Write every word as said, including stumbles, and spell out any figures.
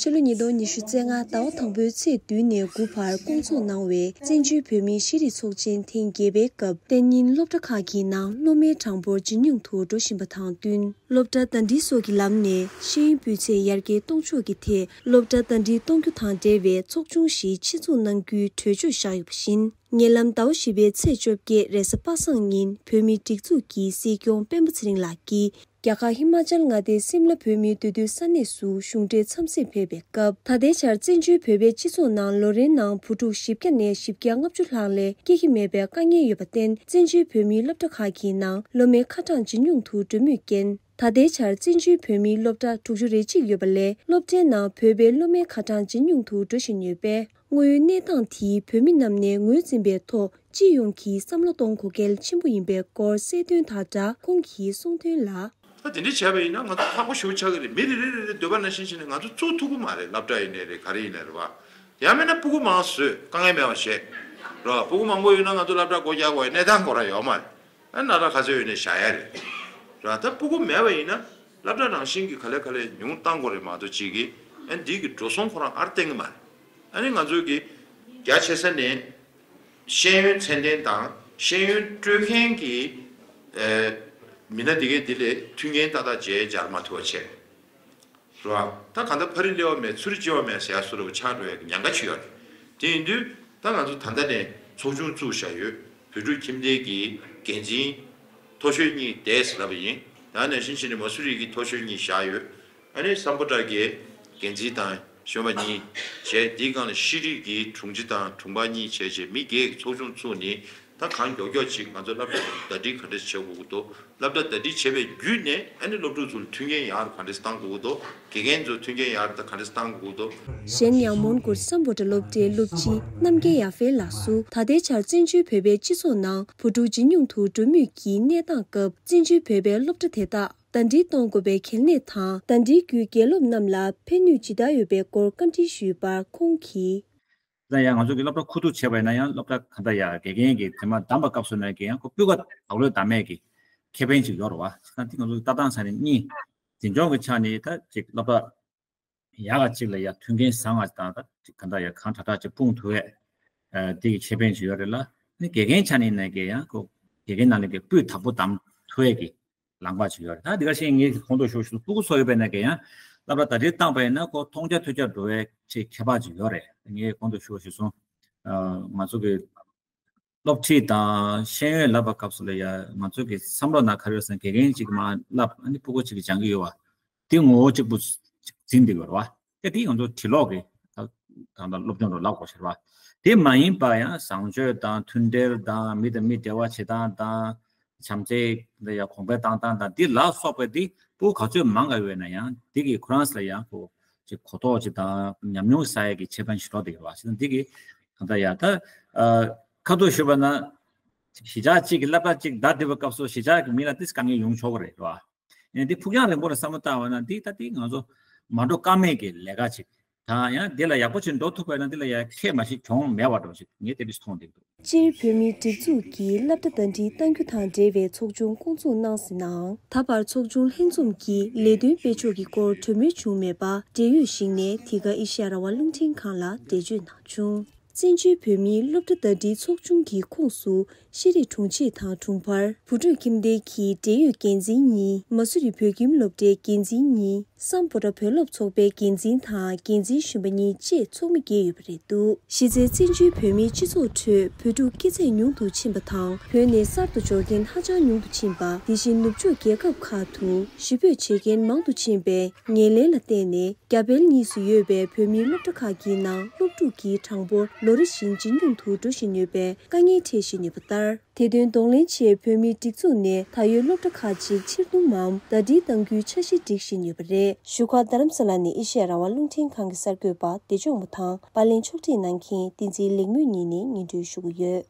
ཕྱི་ལོ་ཉིས་སྟོང་ཉི་ཤུ་རྩ་ལྔ་ཟླ་བ་དང་པོའི་ཚེས་བདུན་ནས་དགུ་བར་བསྐོང་ཚོགས་གནང་བའི་བཙན་བྱོལ་བོད་མིའི་ཤེས་རིག་ཚོགས་ཆེན་ཐེངས་བརྒྱད་པའི་སྐབས། གཏན་ཉིན་སློབ་གྲྭ་ཁག་གི་ནང་སློབ་མའི་གྲངས་འབོར་ཇེ་ཉུང་དུ་འགྲོ་བཞིན་པ་དང་བསྟུན། སློབ་གྲྭ་ཟླ་སྒྲིལ་སོགས་ཀྱི་ལམ་ནས་ཤེས་ཡོན་སྤུས་ཚད་ཡར་རྒྱས་གཏོང་ཕྱོགས་ཀྱི་ཐད། སློབ་གྲྭ་ཟླ་སྒྲིལ་གཏོང་རྒྱུ་དང་འབྲེལ་བའི་ཚོགས་ཆུང་ཞིག་ཆེད་འཛུགས་གནང་རྒྱུའི་གྲོས་ཆོད་བཞག་ཡོད་པ་བཞིན། ཉེ་ལམ་ཟླ་བ་བཞི་པའི་ཚེས་བཅོ་བརྒྱད་རེས་གཟའ་པ་སངས་ཉིན་བོད་མིའི་སྒྲིག་འཛུགས་ཀྱི་སྲིད་སྐྱོང་སྤེན་པ་ཚེ་རིང་ལགས་ཀྱིས། རྒྱ་གར་ཧི་མ་ཅལ་མངའ་སྡེའི་སིམ་ལ་བོད་མིའི་འདུས་སྡོད་ས་གནས་སུ་གཞུང་འབྲེལ་འཚམས་གཟིགས་ཕེབས་པའི་སྐབས། ད་ལྟའི་ཆར་བཙན་བྱོལ་བོད་པའི་སྤྱི་ཚོགས་ནང་ལོ་རེའི་ནང་བུ་ཕྲུག་བཞི་བརྒྱ་ནས་བཞི་བརྒྱ་ལྔ་བཅུ་ལྷག་ལས་སྐྱེ་གི་མེད་པའི་དཀའ་ངལ་ཡོད་པར་བརྟེན། བཙན་བྱོལ་བོད་མིའི་སློབ་གྲྭ་ཁག་གི་ནང་སློབ་མའི་ཁ་གྲངས་ཇེ་ཉུང་དུ་འགྲོ་མུས་རྐྱེན། ད་ལྟའི་ཆར་བཙན་བྱོལ་བོད་མིའི་སློབ་གྲྭ་དྲུག་ཅུ་རེ་གཅིག་ཡོད་པ་ལས། སློབ་གྲྭའི་ནང་བོད་པའི་སློབ་མའི་ཁ་གྲངས་ཇེ་ཉུང་དུ་འགྲོ་བཞིན་ཡོད་པས། དངོས་ཡོད་གནས་སྟངས་དེས་བོད་མི་རྣམས་ནས་ངོས་འཛིན་པའི་ཐོག་སྤྱི་ཡོངས་ཀྱིས་བསམ་བློ་གཏོང་དགོས་གལ་ཆེན་པོ་ཡིན་པའི་སྐོར་གསལ་སྟོན་དང་སྦྲགས། ཁོང་གིས་གསུངས་དོན་ལ། ད་དེ་འདྲ་བྱས་པ་ཡིན་ན་ང་ཚོ་ཁག་པོ་ཞེ་པོ་ཆགས་ཀྱི་རེད། མི་རེ་རེ་རེ་རེ་འདོད་པ་ནང་བཞིན་བྱས་ནས་ང་ཚོ་ཚུགས་ཐུབ་ཀྱི་མ་རེད། སློབ་གྲྭ་ཡིན་ནའི་རེད། ག་རེ་ཡིན་ནའི་རེད་བ། ཡང་མིན་ན་སྤུ་གུ་མང་བཟོས་དཀའ་ངལ་མེད་པ་བྱས། རེད་བ། སྤུ་གུ་མང་པོ་ཡོད་ན་ང་ཚོ་སློབ་གྲྭ་སྒོ་རྒྱག་དགོས་ཡ་གནས་སྟངས་ཁོ་རང་ཡོད་མ་རེད། ཨ་སློབ་གྲྭ་ག་ཚོད་ཡོད་ནའི་བཞག་ཡ་རེད། རེད་བ། ད་སྤུ་གུ་མེད་པ་ཡིན་ན་སློབ་གྲྭ་རང་བཞིན་གྱིས་ག་ལེ་ག་ལེ་ཉུང་བཏང་དགོས་རེད་མ་གཏོགས་གཅིག་གིས་ཨ་འདི་གི་འགྲོ་སོང་ཁོ་རང་ཨར་བཏང་གི་མ་རེད། ཨ་ནི་ང་ཚོ་གི་རྒྱ་ཆེ་ས་ནས། ཤེས་ཡོན་ཚད་ལྡན་དང་ཤེས་ཡོན་སྤྲོད་མཁན་གྱི་ཨེ་མི་སྣ་དེ་གས་དེ་ལས་མཐུན་རྐྱེན་ཏག་ཏག་བྱས་སྦྱར་མ་ཐུབ་པ་བྱས། རེད་བ། ད་གང་ལྟར་ཕ་རི་སླེ་བ་མེད་ཚུར་སྐྱེལ་བ་མེད་ཟེར་ཡ་བཟོ་འདྲ་པོ་ཆགས་འགྲོ་ཡ་གི་ཉེན་ཁ་ཅིག་ཡོད་རེད། དེ་ཡིན་དུས་ད་ང་ཚོ་ད་ལྟ་ནས་ཚོགས་ཆུང་བཙུགས་བཞག་ཡོད། བོད་ཕྲུག་ཁྱིམ་སྡེ་གི་འགན་འཛིན་མཐོ་ཤོས་གཉིས་བསྡད་ཟེར་ལབ་པ་ཡིན། ཡང་ནང་བཞིན་བྱས་ནས་མ་སུ་རི་གི་མཐོ་ཤོས་གཉིས་བཞག་ཡོད། ཨ་ནི་སམ་བྷོ་ཊ་གི་འགན་འཛིན་དང་གཞོན་པ་གཉིས་བྱས། དེའི་སྒང་ལ་ཤེས་རིག་གི་དྲུང་ཆེ་དང་དྲུང་འཕར་གཉིས་བྱས་བྱས་མི་བརྒྱད་ཀྱི་ཚོགས་ཆུང་བཙུགས་ནས་ད་གང་མགྱོགས་མགྱོགས་ཅིག་ང་ཚོ་སློབ་གྲྭ་ཟླ་སྒྲིལ་ག་འདྲས་བྱེད་དགོས་ཀྱི་འདུག་སློབ་གྲྭ་ཟླ་སྒྲིལ་བྱེད་པའི་བརྒྱུད་ནས་ཨ་ནི་སློབ་ཕྲུག་ཚོ་ལ་མཐུན་རྐྱེན་ཡག་རུ་ག་འདྲས་བཏང་དགོས་ཀྱི་འདུག་དགེ་རྒན་ཚོ་མཐུན་རྐྱེན་ཡག་རུ་ད་ག་འདྲས་བཏང་དགོས་ཀྱི་འདུག་གཞན་ཡང་མོན་གྷོ་སམ་བྷོ་ཊ་སློབ་གྲྭའི་སློབ་སྤྱི་རྣམ་རྒྱལ་ཡར་ཧྥེ་ལགས་སུ། ད་ལྟའི་ཆར་བཙན་བྱོལ་བོད་པའི་སྤྱི་ཚོགས་ནང་བུ་ཕྲུག་ཇེ་ཉུང་དུ་འགྲོ་མུས་ཀྱི་གནས་སྟངས་སྐབས། བཙན་བྱོལ་བོད་པའི་སློབ་གྲྭ་དེ་དག་ཟླ་སྒྲིལ་གཏོང་དགོས་པའི་གལ་གནད་དང་། ཟླ་སྒྲིལ་བརྒྱུད་དགེ་སློབ་རྣམས་ལ་ཕན་ནུས་ཇི་ལྟར་ཡོད་པའི་སྐོར་བཀའ་འདྲི་ཞུས་པར་ཁོང་གིས། ད་ཡང་ང་ཚོ་གི་སློབ་གྲྭ་ཁུ་བསྡུ་བྱས་པ་ཡིན་ན་ཡང་སློབ་གྲྭ་ག་འདྲ་ཡ་དགེ་རྒན་གྱི་དེ་མ་བདམས་པ་སྐབས་སུ་ནས་ཀྱི་ཡང་ཁོ་སྤུས་ཀ་ལག་ལོས་བདམས་མེད་ཀྱི་ཁེ་ཕན་ཅིག་ཡོད་རེད་བ། ད་དེ་ང་ཚོ་གི་ལྟ་སྟངས་ས་ནས་གཉིས། འཛིན་སྐྱོང་གི་ཆ་ནས་ད་ཅིག་སློབ་གྲྭ་ཡག་ག་ཅིག་ལ་ཡ་མཐུན་རྐྱེན་བཟང་བ་དང་ད་ཅིག་ག་འདྲ་ཡ་གང་དྲག་དྲག་ཅིག་སྤུངས་ཐུབ་ཡས། ཨ་དེ་གི་ཁེ་ཕན་ཅིག་ཡོད་རེད་ལ། ནི་དགེ་རྒན་ཆ་ནས་ནས་ཀྱི་ཡང་ཁོ་དགེ་རྒན་ནང་ནས་ཀྱི་སྤུས་དག་པོ་བདམས་ཐུབ་ཡས་ཀྱི་ལངས་པ་ཅིག་ཡོད་རེད། ད་འདི་ག་ཤེས་ངེས་ཀྱི་གོང་དུ་ཞུ་བཞིན་སྤུ་གུ་ཚོ་ཡོད་པའི་ནས་ཀྱི་ཡང་སློབ་གྲྭ་ཟླ་སྒྲིལ་བཏང་པ་ཡིན་ན་ཁོ་མཐོང་རྒྱ་ཐོས་རྒྱ་འགྲོ་བའི་ཆེས་ཁྱད་པར་ཅིག་ཡོད་རེད། ངས་གོང་དུ་ཞུ་བཞིན་སོང་། ཨ་ང་ཚོ་གི་སློབ་ཁྲིད་དང་ཤེས་ཡོན་བསླབ་པའི་སྐབས་སུ་ལ་ཡ་ང་ཚོ་གི་བསམ་བློ་ནང་ག་རེ་ཡོད་ཟེར་ན་དགེ་རྒན་གཅིག་མར་བསླབ། ཨ་ནི་སྤུ་གུ་གཅིག་གིས་སྦྱང་གི་ཡོད་བ། དེ་ངོ་བོ་གཅིག་པུ་གཅིག་འཛིན་བསྡད་ཡོད་རེད་བ། ཨེ་དེ་ང་ཚོ་བྲིས་ཀློག་གི་ད་ད་ལྟ་སློབ་སྦྱོང་རུ་ལབ་དགོས་ཤེས་རེད་བ། དེ་མ་ཡིན་པ་ཡང་བཟང་སྤྱོད་དང་མཐུན་སྒྲིལ་དང་མི་དང་མི་འབྲེལ་བ་བྱེད་སྟངས་དང་བྱམས་བརྩེ་འདི་ཡ་གོང་འཕེལ་བཏང་སྟངས་དང་འདི་ལ་སོགས་པ་འདི་སྤུ་གུ་ག་ཚོད་མང་ག་ཡོད་ན་ཡང་འདི་གི་ཁོ་རང་ལ་ཡང་ཁོ་ཅིག་གོ་རྟོགས་ཅིག་དང་ཉམས་མྱོང་ཟ་ཡ་གི་ཁེ་ཕན་ཞིག་འགྲོ་བསྡད་ཡོད་རེད་བ། བྱས་ཙང་འདི་གི་གང་ལྟར་ཡ་ད་ཨ་ཁ་ཐུག་ཞུས་པ་ན། གཞིས་ཆགས་གཅིག་གི་སློབ་གྲྭ་གཅིག་ཟླ་སྒྲིལ་བའི་སྐབས་སུ་གཞིས་ཆགས་ཀྱི་མི་ལ་ཏིས་དཀའ་ངལ་ཡོང་ཆོག་གི་རེད་བ། ཡིན་ཏེ་ཕུགས་རྒྱང་རིང་པོ་ལ་བསམ་བློ་བཏང་བ་ན་འདི་ད་ལྟའི་ང་ཚོ་མ་འགྲོ་ཀ་མེད་ཀྱི་ལས་ཀ་ཅིག་དང་ཡང་འདི་ལ་ཡག་པོ་ཅིག་འགྲོ་ཐུབ་པ་ཡིན་ན་འདི་ལ་ཡང་ཁྱད་མ་ཞིག་གྱོང་མེད་པ་འགྲོ་ཞིག་ངས་དེ་འདྲ་ཞིག་མཐོང་འདུག་སྤྱིར་བོད་མིའི་སྒྲིག་འཛུགས་ཀྱིས་སློབ་གྲྭ་ཟླ་སྒྲིལ་གཏང་རྒྱུ་དང་འབྲེལ་བའི་ཚོགས་ཆུང་བསྐོང་ཚོགས་གནང་ཟིན་ནའང་། ད་བར་ཚོགས་ཆུང་ལྷན་འཛོམས་ཀྱིས་ལས་དོན་སྤེལ་ཕྱོགས་ཀྱི་སྐོར་གྲོས་མོལ་བྱུང་མེད་པ་འབྲེལ་ཡོད་ཞིག་ནས་འདི་ག་ཨེ་ཤེ་ཡ་རང་དབང་རླུང་འཕྲིན་ཁང་ལ་འགྲེལ་བརྗོད་གནང་བྱུང་། བཙན་བྱོལ་བོད་མིའི་སློབ་གྲྭ་ཟླ་སྒྲིལ་ཚོགས་ཆུང་གི་ཁོངས་སུ་ཤེས་རིག་དྲུང་ཆེ་དང་དྲུང་འཕར། བུ་ཕྲུག་ཁྱིམ་སྡེ་གི་འབྲེལ་ཡོད་འགན་འཛིན་གཉིས། མ་སུ་རི་བོད་ཁྱིམ་སློབ་གྲྭའི་འགན་འཛིན་གཉིས། སམ་བྷོ་ཊ་བོད་སློབ་ཚོགས་པའི་འགན་འཛིན་དང་འགན་འཛིན་གཞོན་པ་གཉིས་བཅས་ཚོགས་མི་བརྒྱད་ཡོད་པ་རེད་འདུག་གཞི་རྩའི་བཙན་བྱོལ་བོད་མིའི་སྤྱི་ཚོགས་ཁྲོད་བོད་ཕྲུག་སྐྱེས་ཚད་ཉུང་དུ་ཕྱིན་པ་དང་། བོད་ནས་གསར་དུ་འབྱོར་མཁན་ཧ་ཅང་ཉུང་དུ་ཕྱིན་པ། དེ་བཞིན་ནུབ་ཕྱོགས་རྒྱལ་ཁབ་ཁག་ཏུ་གཞིས་སྤོས་བྱེད་མཁན་མང་དུ་ཕྱིན་པའི་ངོས་ལེན་ལ་བརྟེན་ནས། རྒྱ་བལ་གཉིས་སུ་ཡོད་པའི་བོད་མིའི་སློབ་གྲྭ་ཁག་གི་ནང་སློབ་ཕྲུག་གི་གྲངས་འབོར་ལོ་རེ་བཞིན་ཇེ་ཉུང་དུ་འགྲོ་བཞིན་ཡོད་པའི་དཀའ་ངལ་འཕྲད་བཞིན་ཡོད་པ་ལྟར། དེ་དོན་གདོང་ལེན་ཆེད་བོད་མིའི་སྒྲིག་འཛུགས་ནས་ད་ཡོད་སློབ་གྲྭ་ཁག་ཅིག་ཕྱིར་བསྡོམས་མམ་ཟླ་སྒྲིལ་གཏང་རྒྱུའི་འཆར་གཞི་སྒྲིག་བཞིན་ཡོད་པ་རེད། བཞུགས་སྒར་རྡ་རམ་ས་ལ་ནས་ཨེ་ཤེ་ཡ་རང་དབང་རླུང་འཕྲིན་ཁང་གི་གསར་འགོད་པ་བདེ་སྐྱོང་མོ་དང་པར་ལེན་ཕྱོགས་སྒྲིག་གནང་མཁན་བསྟན་འཛིན་ལེགས་སྨོན་གཉིས་ནས་སྙན་སྒྲོན་ཞུ་གི་ཡོད།